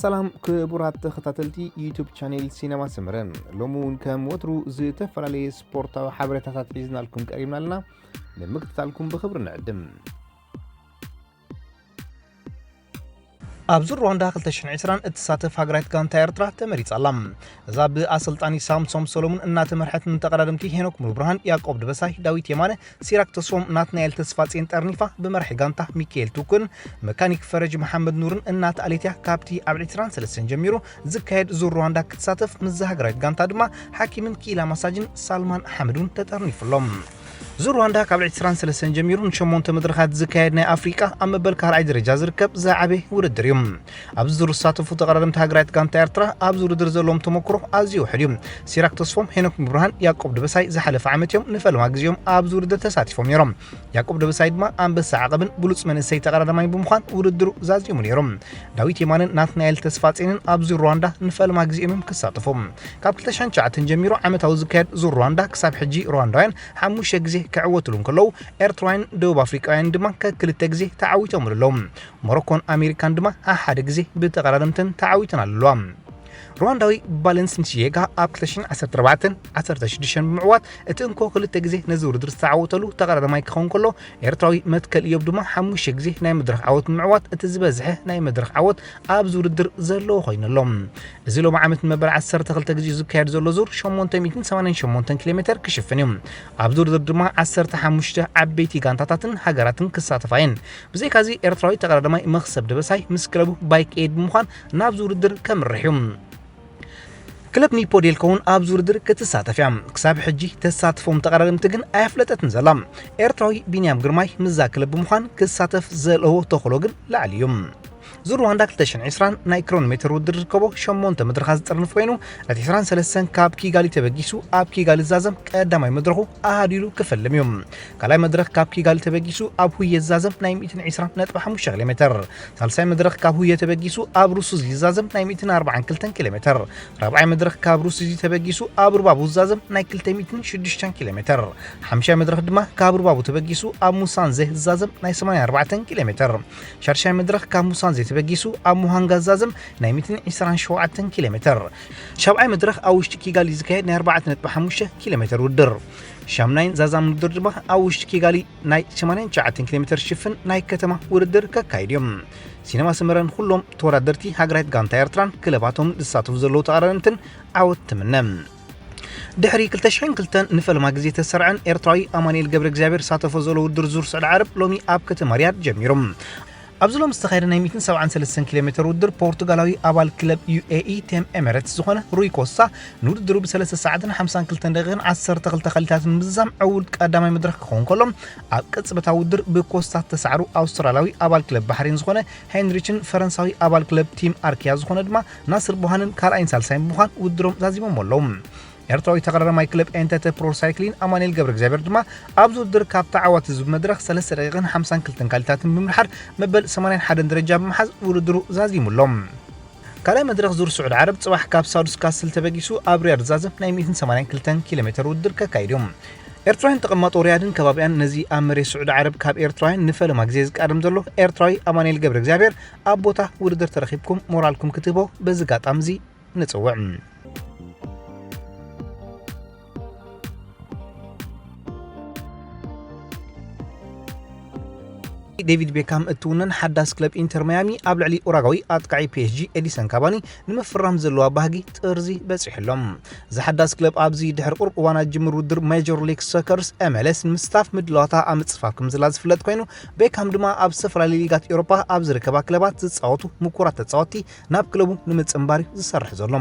ሰላም ክቡራት ተኸታተልቲ ዩቱብ ቻኔል ሲነማ ሰመረ፣ ሎሚ እውን ከም ወትሩ ዝተፈላለየ ስፖርታዊ ሓበሬታታት ሒዝናልኩም ቀሪብና ኣለና። ንምክትታልኩም ብኽብሪ ንዕድም። ኣብ ዙር ሩዋንዳ ክልተ ሽሕን ዕስራን እትሳተፍ ሃገራዊት ጋንታ ኤርትራ ተመሪጻ ኣላ። እዛ ብኣሰልጣኒ ሳምሶም ሰሎሙን እናተመርሐት ንተቐዳደምቲ ሄኖክ ሙሉብርሃን፣ ያዕቆብ ደበሳይ፣ ዳዊት የማነ፣ ሲራክ ተስፎም፣ ናትናኤል ተስፋጼን ጠርኒፋ ብመራሒ ጋንታ ሚካኤል ቱኩን፣ መካኒክ ፈረጅ መሓመድ ኑርን እናተኣለትያ ካብቲ ኣብ ዕስራን ሰለስተን ጀሚሩ ዝካየድ ዙር ሩዋንዳ ክትሳተፍ፣ ምስዛ ሃገራዊት ጋንታ ድማ ሓኪምን ክኢላ ማሳጅን ሳልማን ሓመዱን ተጠርኒፉሎም። ዙር ሩዋንዳ ካብ ዕስራን ሰለስተን ጀሚሩ ንሸሞንተ መድረኻት ዝካየድ ናይ ኣፍሪቃ ኣብ መበል ካልኣይ ደረጃ ዝርከብ ዝዓበየ ውድድር እዩ። ኣብዚ ዙር ዝሳተፉ ተቐዳደምቲ ሃገራዊት ጋንታ ኤርትራ ኣብዚ ውድድር ዘለዎም ተመክሮ ኣዝዩ ውሑድ እዩ። ሲራክ ተስፎም፣ ሄኖክ ሙሉብርሃን፣ ያዕቆብ ደበሳይ ዝሓለፈ ዓመት እዮም ንፈለማ ግዜኦም ኣብዚ ውድድር ተሳቲፎም ነይሮም። ያዕቆብ ደበሳይ ድማ ኣንበሳ ዓቐብን ብሉጽ መንእሰይ ተቐዳዳማይ ብምዃን ውድድሩ ዛዚሙ ነይሩ። ዳዊት የማነን ናትናኤል ተስፋጼንን ኣብዚ ሩዋንዳ ንፈለማ ግዜኦም እዮም ክሳተፉ። ካብ ክልተ ሽሕን ትሽዓተን ጀሚሩ ዓመታዊ ዝካየድ ዙር ሩዋንዳ ክሳብ ሕጂ ሩዋንዳውያን ሓሙሽተ ግዜ ክዕወትሉ እንከለዉ፣ ኤርትራውያን ደቡብ ኣፍሪቃውያን ድማ ከክልተ ግዜ ተዓዊቶምሉ ኣለዉ። ሞሮኮን ኣሜሪካን ድማ ሓሓደ ግዜ ብተቐዳደምተን ተዓዊተን ኣለዋ። ሩዋንዳዊ ቫለንስ ንሲየጋ ኣብ ክልተ ሽሕን ዓሰርተ ኣርባዕተን ዓሰርተ ሽዱሽተን ብምዕዋት እቲ እንኮ ክልተ ግዜ ነዚ ውድድር ዝተዓወተሉ ተቐዳዳማይ ክኸውን ከሎ፣ ኤርትራዊ መትከል እዮብ ድማ ሓሙሽተ ግዜ ናይ መድረኽ ዓወት ብምዕዋት እቲ ዝበዝሐ ናይ መድረኽ ዓወት ኣብዚ ውድድር ዘለዎ ኮይኑ ኣሎ። እዚ ሎሚ ዓመት ንመበል ዓሰርተ ክልተ ግዜኡ ዝካየድ ዘሎ ዙር ሸሞንተ ሚእትን ሰማንያን ሸሞንተን ኪሎ ሜተር ክሽፍን እዩ። ኣብዚ ውድድር ድማ ዓሰርተ ሓሙሽተ ዓበይቲ ጋንታታትን ሃገራትን ክሳተፋ እየን። ብዘይካዚ ኤርትራዊ ተቐዳዳማይ መኽሰብ ደበሳይ ምስ ክለቡ ባይክ ኤድ ብምዃን ናብዚ ውድድር ከምርሕ እዩ። ክለብ ኒፖ ዴልኮ እውን ኣብዚ ውድድር ክትሳተፍ እያ። ክሳብ ሕጂ ተሳትፎም ተቐዳደምቲ ግን ኣየፍለጠትን ዘላ። ኤርትራዊ ቢንያም ግርማይ ምስዛ ክለብ ብምዃን ክሳተፍ ዘለዎ ተኽእሎ ግን ላዕሊ እዩ። ዙር ሩዋንዳ ክልተ ሽሕን ዕስራን ናይ ክሮኖሜተር ውድድር ዝርከቦ ሸሞንተ መድረኻት ዝጥርንፍ ኮይኑ፣ እቲ ዕስራን ሰለስተን ካብ ኪጋሊ ተበጊሱ ኣብ ኪጋሊ ዝዛዘም ቀዳማይ መድረኹ ኣሃዲሉ ክፈልም እዩ። ካልኣይ መድረኽ ካብ ኪጋሊ ተበጊሱ ኣብ ሁየ ዝዛዘም ናይ ሚእትን ዕስራን ነጥቢ ሓሙሽተ ኪሎ ሜተር። ሳልሳይ መድረኽ ካብ ሁየ ተበጊሱ ኣብ ሩሱዚ ዝዛዘም ናይ ሚእትን ኣርባዓን ክልተን ኪሎ ሜተር። ራብዓይ መድረኽ ካብ ሩሱዚ ተበጊሱ ኣብ ሩባቡ ዝዛዘም ናይ ክልተ ሚእትን ሽዱሽተን ኪሎ ሜተር። ሓምሻይ መድረኽ ድማ ካብ ሩባቡ ተበጊሱ ኣብ ሙሳንዜ ዝዛዘም ናይ ሰማንያን ኣርባዕተን ኪሎ ሜተር። ሻድሻይ መድረኽ ካብ ሙሳንዜ ተበጊሱ ኣብ ሙሃንጋ ዝዛዘም ናይ ሚእትን ዕስራን ሸውዓተን ኪሎ ሜተር። ሻብዓይ መድረኽ ኣብ ውሽጢ ኪጋሊ ዝካየድ ናይ ኣርባዕተ ነጥቢ ሓሙሽተ ኪሎ ሜተር ውድድር። ሻምናይን ዛዛም ውድድር ድማ ኣብ ውሽጢ ኪጋሊ ናይ ሰማንያን ትሽዓተን ኪሎ ሜተር ዝሽፍን ናይ ከተማ ውድድር ከካይድ እዮም። ሲነማ ሰመረ ንኹሎም ተወዳደርቲ ሃገራዊት ጋንታ ኤርትራን ክለባቶም ዝሳተፉ ዘለዉ ተቐዳደምትን ዓወት ትምነ። ድሕሪ ክልተ ሽሕን ክልተን ንፈለማ ግዜ ተሰርዐን ኤርትራዊ ኣማኑኤል ገብረ እግዚኣብሔር ዝሳተፎ ዘሎ ውድድር ዙር ስዑዲ ዓረብ ሎሚ ኣብ ከተማ ሪያድ ጀሚሩ። ኣብዚ ሎም ዝተኻየደ ናይ ሚእትን ሰብዓን ሰለስተን ኪሎ ሜተር ውድድር ፖርቱጋላዊ ኣባል ክለብ ዩ ኤ ኢ ቴም ኤሜሬትስ ዝኾነ ሩይ ኮስታ ንውድድሩ ብሰለስተ ሰዓትን ሓምሳን ክልተን ደቂቕን ዓሰርተ ክልተ ካሊታትን ምዝዛም ዕዉት ቀዳማይ መድረኽ ክኸውን ከሎ፣ ኣብ ቅጽበታዊ ውድድር ብኮስታ ዝተሳዕሩ ኣውስትራልያዊ ኣባል ክለብ ባሕሬን ዝኾነ ሄንሪችን ፈረንሳዊ ኣባል ክለብ ቲም ኣርኪያ ዝኾነ ድማ ናስር ቡሃንን ካልኣይን ሳልሳይን ብምዃን ውድድሮም ዛዚሞም ኣለዉ። ኤርትራዊ ተቐዳዳማይ ክለብ ኤንተተ ፕሮ ሳይክሊን ኣማኑኤል ገብረ እግዚኣብሔር ድማ ኣብዚ ውድድር ካብ ተዓዋቲ ህዝቢ መድረኽ ሰለስተ ደቂቕን ሓምሳን ክልተን ካሊታትን ብምድሓር መበል ሰማንያን ሓደን ደረጃ ብምሓዝ ውድድሩ ዛዚሙ ኣሎ። ካልኣይ መድረኽ ዙር ስዑዲ ዓረብ ጽባሕ ካብ ሳዱስ ካስል ተበጊሱ ኣብ ሪያድ ዝዛዘም ናይ ሚእትን ሰማንያን ክልተን ኪሎ ሜተር ውድድር ከካይድ እዩ። ኤርትራውያን ተቐማጦ ሪያድን ከባቢኣን ነዚ ኣብ መሬት ስዑዲ ዓረብ ካብ ኤርትራውያን ንፈለማ ግዜ ዝቃደም ዘሎ ኤርትራዊ ኣማኑኤል ገብረ እግዚኣብሔር ኣብ ቦታ ውድድር ተረኺብኩም ሞራልኩም ክትህቦ በዚ ኣጋጣሚ እዚ ንጽውዕ። ዴቪድ ቤካም እትውነን ሓዳስ ክለብ ኢንተር ማያሚ ኣብ ልዕሊ ኡራጓዊ ኣጥቃዒ ፒ ኤስ ጂ ኤዲሰን ካቫኒ ንምፍራም ዘለዋ ባህጊ ጥርዚ በጺሑ ኣሎ። እዚ ሓዳስ ክለብ ኣብዚ ድሕሪ ቁሩብ እዋን ኣብ ጅምር ውድድር ሜጀር ሊግ ሶከርስ ኤም ኤል ኤስ ንምስታፍ ምድላዋታ ኣብ ምጽፋፍ ከም ዘላ ዝፍለጥ ኮይኑ፣ ቤካም ድማ ኣብ ዝተፈላለዩ ሊጋት ኤውሮጳ ኣብ ዝርከባ ክለባት ዝጻወቱ ምኩራት ተጻወትቲ ናብ ክለቡ ንምጽንባር እዩ ዝሰርሕ ዘሎ።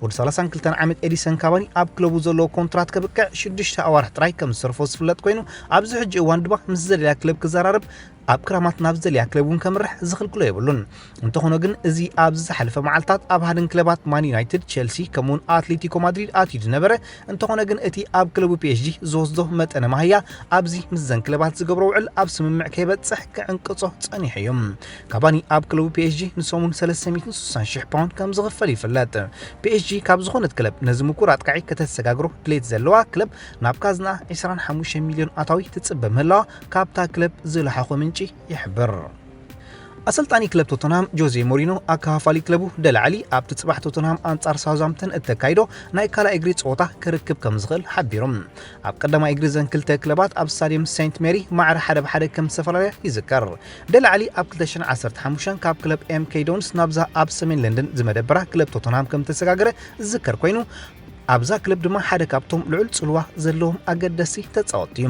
ወዲ ሰላሳን ክልተን ዓመት ኤዲሰን ካቫኒ ኣብ ክለቡ ዘለዎ ኮንትራት ከብቅዕ ሽዱሽተ ኣዋርሕ ጥራይ ከም ዝተርፎ ዝፍለጥ ኮይኑ፣ ኣብዚ ሕጂ እዋን ድማ ምስ ዘደልያ ክለብ ክዘራረብ፣ ኣብ ክራማት ናብ ዘደልያ ክለብ እውን ከምርሕ ዝኽልክሎ የብሉን። እንተኾነ ግን፣ እዚ ኣብዚ ዝሓለፈ መዓልታት ኣብ ሃደን ክለባት ማን ዩናይትድ፣ ቸልሲ፣ ከምኡውን ኣትሌቲኮ ማድሪድ ኣትዩ ዝነበረ፣ እንተኾነ ግን፣ እቲ ኣብ ክለቡ ፒ ኤስ ጂ ዝወስዶ መጠነ ማህያ ኣብዚ ምስዘን ክለባት ዝገብሮ ውዕል ኣብ ስምምዕ ከይበጽሕ ክዕንቅጾ ጸኒሑ እዩ። ካቫኒ ኣብ ክለቡ ፒ ኤስ ጂ ንሰሙን ሰለስተ ሚእትን ስሳን ሽሕ ፓውንድ ከም ዝኽፈል ይፍለጥ። ፒ ኤስ ጂ ካብ ዝኾነት ክለብ ነዚ ምኩር ኣጥቃዒ ከተሰጋግሮ ድሌት ዘለዋ ክለብ ናብ ካዝና ዕስራን ሓሙሽተ ሚልዮን ኣታዊ ትጽበ ምህላዋ ካብታ ክለብ ዝለሓኾ ምንጪ ይሕብር። ኣሰልጣኒ ክለብ ቶተንሃም ጆዜ ሞሪኖ፣ ኣከፋፋሊ ክለቡ ደላዓሊ ኣብቲ ጽባሕ ቶተንሃም ኣንጻር ሳውዝሃምፕተን እተካይዶ ናይ ካልኣይ እግሪ ጸወታ ክርክብ ከም ዝኽእል ሓቢሩ። ኣብ ቀዳማይ እግሪ ዘን ክልተ ክለባት ኣብ ስታድየም ሴንት ሜሪ ማዕረ ሓደ ብሓደ ከም ዝተፈላለያ ይዝከር። ደላዓሊ ኣብ ክልተ ሽሕን ዓሰርተ ሓሙሽተን ካብ ክለብ ኤምኬ ዶንስ ናብዛ ኣብ ሰሜን ለንደን ዝመደበራ ክለብ ቶተንሃም ከም ተሰጋገረ ዝዝከር ኮይኑ፣ ኣብዛ ክለብ ድማ ሓደ ካብቶም ልዑል ጽልዋ ዘለዎም ኣገደስቲ ተጻወትቲ እዩ።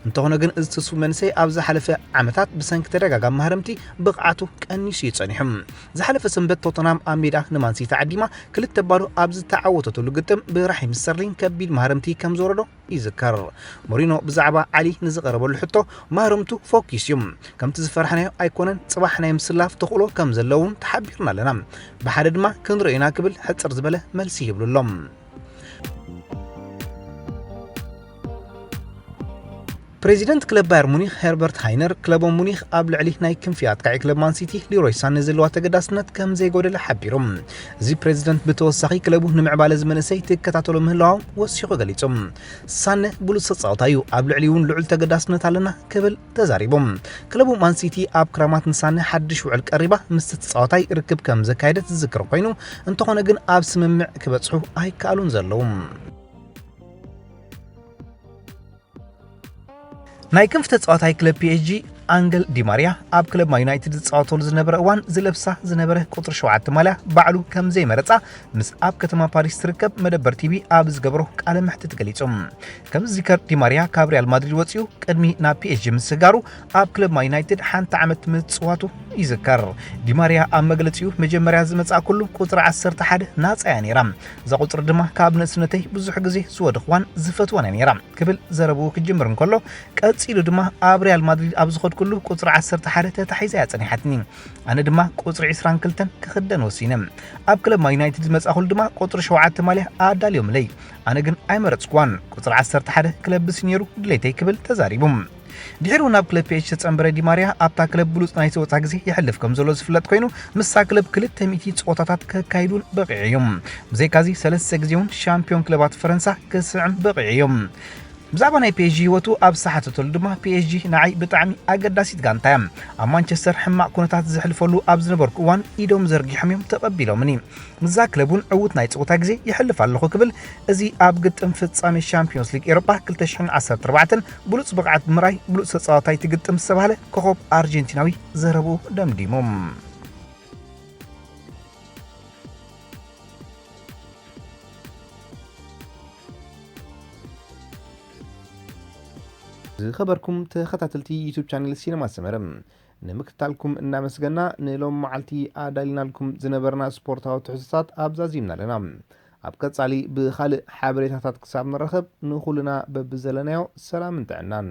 እንተኾነ ግን፣ እዚ ትስፉ መንእሰይ ኣብ ዝሓለፈ ዓመታት ብሰንኪ ተደጋጋሚ ማህረምቲ ብቕዓቱ ቀኒሱ እዩ ጸኒሑ። ዝሓለፈ ሰንበት ቶተንሃም ኣብ ሜዳ ንማንሲቲ ዓዲማ ክልተ ባዶ ኣብ ዝተዓወተትሉ ግጥም፣ ብራሒም ስተርሊንግ ከቢድ ማህረምቲ ከም ዝወረዶ ይዝከር። ሞሪኖ ብዛዕባ ዓሊ ንዝቐረበሉ ሕቶ፣ ማህረምቱ ፎኪስ እዩ፣ ከምቲ ዝፈራሕናዮ ኣይኮነን፣ ጽባሕ ናይ ምስላፍ ተኽእሎ ከም ዘለውን ተሓቢርና ኣለና፣ ብሓደ ድማ ክንርእዮ ኢና ክብል ሕጽር ዝበለ መልሲ ይብሉ ኣሎ። ፕሬዚደንት ክለብ ባየር ሙኒክ ሄርበርት ሃይነር፣ ክለቦም ሙኒክ ኣብ ልዕሊ ናይ ክንፊ ኣጥቃዒ ክለብ ማንሲቲ ሊሮይ ሳነ ዘለዋ ተገዳስነት ከም ዘይጎደለ ሓቢሩ። እዚ ፕሬዚደንት ብተወሳኺ ክለቡ ንምዕባለ ዝመንእሰይ ትከታተሎ ምህላዋ ወሲኹ ገሊጹ። ሳነ ብሉጽ ተጻዋታይ እዩ፣ ኣብ ልዕሊኡ እውን ልዑል ተገዳስነት ኣለና ክብል ተዛሪቡ። ክለቡ ማንሲቲ ኣብ ክረማት ንሳነ ሓድሽ ውዕል ቀሪባ ምስቲ ተጻዋታይ ርክብ ከም ዘካየደት ዝዝክር ኮይኑ፣ እንተኾነ ግን ኣብ ስምምዕ ክበጽሑ ኣይከኣሉን ዘለዉ። ናይ ክንፍ ተጻዋታይ ክለብ ፒ ኤስ ጂ ኣንገል ዲማርያ ኣብ ክለብ ማን ዩናይትድ ዝጻወተሉ ዝነበረ እዋን ዝለብሳ ዝነበረ ቁጽሪ ሸውዓተ ማልያ ባዕሉ ከም ዘይመረጻ ምስ ኣብ ከተማ ፓሪስ ትርከብ መደበር ቲቪ ኣብ ዝገበሮ ቃለ መሕትት ገሊጹ። ከም ዝዝከር ዲማርያ ካብ ሪያል ማድሪድ ወጺኡ ቅድሚ ናብ ፒ ኤስ ጂ ምስጋሩ ኣብ ክለብ ማን ዩናይትድ ሓንቲ ዓመት ምጽዋቱ ይዝከር። ዲማርያ ኣብ መግለጺኡ መጀመርያ ዝመጻእኩሉ ቁጽሪ ዓሰርተ ሓደ ናጻ እያ ነይራ። እዛ ቁጽሪ ድማ ካብ ንእስነተይ ብዙሕ ግዜ ዝወደኽዋን ዝፈትዋን እያ ነይራ። ክብል ዘረብኡ ክጅምር እንከሎ፣ ቀጺሉ ድማ ኣብ ሪያል ማድሪድ ኣብ ዝኸድኩሉ ቁጽሪ ዓሰርተ ሓደ ተታሒዛ እያ ጸኒሓትኒ። ኣነ ድማ ቁጽሪ ዕስራን ክልተን ክኽደን ወሲነ። ኣብ ክለብ ማን ዩናይትድ ዝመጻእኩሉ ድማ ቁጽሪ ሸውዓተ ማልያ ኣዳልዮምለይ። ኣነ ግን ኣይመረጽኩዋን። ቁጽሪ ዓሰርተ ሓደ ክለብስ ነይሩ ድሌተይ ክብል ተዛሪቡ። ድሕሪኡ ናብ ክለብ ፒ ኤስ ጂ ዝተጸንበረ ዲማርያ ኣብታ ክለብ ብሉጽ ናይ ጸወታ ግዜ የሕልፍ ከም ዘሎ ዝፍለጥ ኮይኑ፣ ምስታ ክለብ ክልተ ሚእቲ ጸወታታት ከካይዱን በቒዑ እዩ። ብዘይካዚ ሰለስተ ግዜ እውን ሻምፒዮን ክለባት ፈረንሳ ክስዕም በቒዑ እዩ። ብዛዕባ ናይ ፒ ኤስ ጂ ህይወቱ ኣብ ዝሓተተሉ ድማ፣ ፒ ኤስ ጂ ንዓይ ብጣዕሚ ኣገዳሲት ጋንታ እያ። ኣብ ማንቸስተር ሕማቕ ኩነታት ዘሕልፈሉ ኣብ ዝነበርኩ እዋን ኢዶም ዘርጊሖም እዮም ተቐቢሎምኒ። ምስዛ ክለብ እውን ዕዉት ናይ ጸወታ ግዜ የሕልፍ ኣለኹ ክብል፣ እዚ ኣብ ግጥም ፍጻሜ ሻምፒዮንስ ሊግ ኤሮፓ ክልተ ሽሕን ዓሰርተ ኣርባዕተን ብሉጽ ብቕዓት ብምርኣይ ብሉጽ ተጻዋታይ እቲ ግጥም ዝተባህለ ኮኾብ ኣርጀንቲናዊ ዘረብኡ ደምዲሙ። ዝኸበርኩም ተኸታተልቲ ዩቱብ ቻነል ሲነማ ሰመረ፣ ንምክትታልኩም እናመስገና፣ ንሎም መዓልቲ ኣዳሊናልኩም ዝነበርና ስፖርታዊ ትሕዝቶታት ኣብዛዚምና ኣለና። ኣብ ቀጻሊ ብኻልእ ሓበሬታታት ክሳብ ንራኸብ፣ ንኹልና በብዘለናዮ ሰላምን ጥዕናን።